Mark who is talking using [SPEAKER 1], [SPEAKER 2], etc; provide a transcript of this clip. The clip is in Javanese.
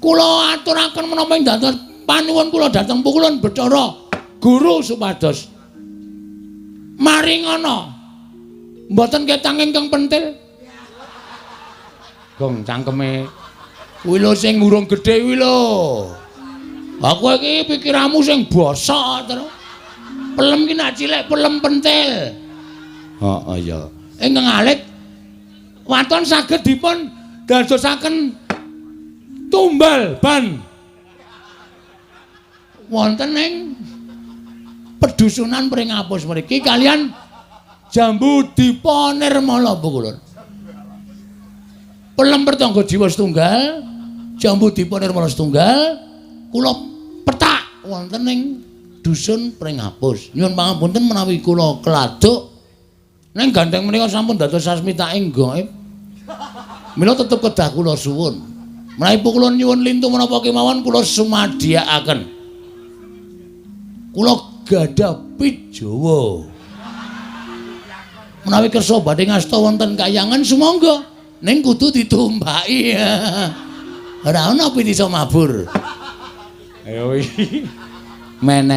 [SPEAKER 1] Kula aturaken menapa ing dados panuwun kula dhateng Pukulun Bathara Guru supados maringana mboten ketang ingkang pentil. Gong cangkeme kuwi lho sing urung gedhe kuwi lho. Aku iki pikiranmu sing bosok terus. Pelem ki nak cilik pelem pentil. Heeh iya. Ingkang alit waton saged dipun dadosaken tumbal ban wonten ing pedusunan Pringapus mriki kalian Jambu Dipa Nirmala Pukulun. Pelem Pertangga Jiwa setunggal, Jambu Dipa Nirmala setunggal, kula petak wonten ing dusun Pringapus. Nyuwun pangapunten menawi kula keladuk ning gandeng menika sampun dados sasmitaing gaib. Mila tetep kedah kula suwun. Menawi kula nyuwun lintu menapa kemawon kula sumadiyakaken. Kula gadah pit Jawa. Menawi kersa badhe ngasta wonten kayangan sumangga, ning kudu ditumpaki. Ora ana pit iso mabur. Ayo iki. Meneh.